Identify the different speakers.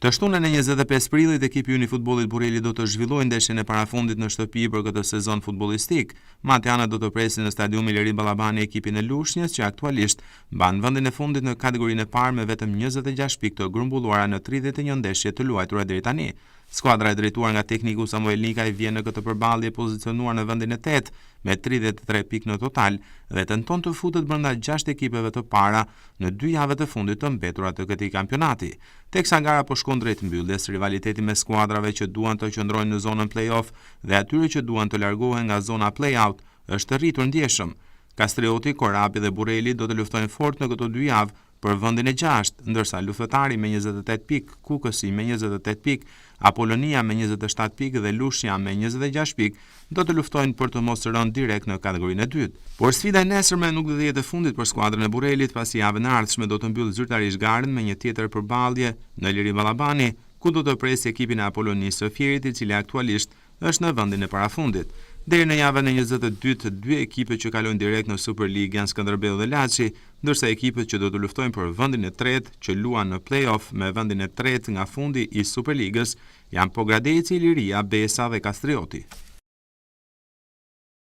Speaker 1: Të shtunën e 25 prillit, ekipi ynë i futbollit Burreli do të zhvillojë ndeshjen e parafundit në shtëpi për këtë sezon futbollistik. Matjanët do të presin në stadiumin Lirim Ballabani ekipin e Lushnjës, që aktualisht mban vendin e fundit në kategorinë e parë me vetëm 26 pikë të grumbulluara në 31 ndeshje të luajtura deri tani. Skuadra e drejtuar nga tekniku Samuel Nikaj vjen në këtë përballje pozicionuar në vendin e tetë me 33 pikë në total dhe tenton të futet brenda 6 ekipeve të para në dy javët e fundit të mbetura të këtij kampionati. Teksa gara po shkon drejt mbylljes, rivaliteti mes skuadrave që duan të qëndrojnë në zonën play-off dhe atyre që duan të largohen nga zona play-out është rritur ndjeshëm. Kastrioti, Korabi dhe Burreli do të luftojnë fort në këto dy javë për vendin e gjashtë, ndërsa Luftëtari me 28 pikë, Kukësi me 28 pikë, Apolonia me 27 pikë dhe Lushnja me 26 pikë do të luftojnë për të mos rënë direkt në kategorinë e dytë. Por sfida e nesërme nuk do të jetë e fundit për skuadrën e Burrelit, pasi javën e ardhshme do të mbyllë zyrtarisht garën me një tjetër përballje në Lirim Ballabani, ku do të presë ekipin e Apolonisë së Fierit, i cili aktualisht është në vendin e parafundit. Deri në javën e 22, dy ekipet që kalojnë direkt në Superligë janë Skënderbeu dhe Laçi, ndërsa ekipet që do të luftojnë për vendin e tretë, që luan në play-off me vendin e tretë nga fundi i Superligës, janë Pogradeci, Liria, Besa dhe Kastrioti.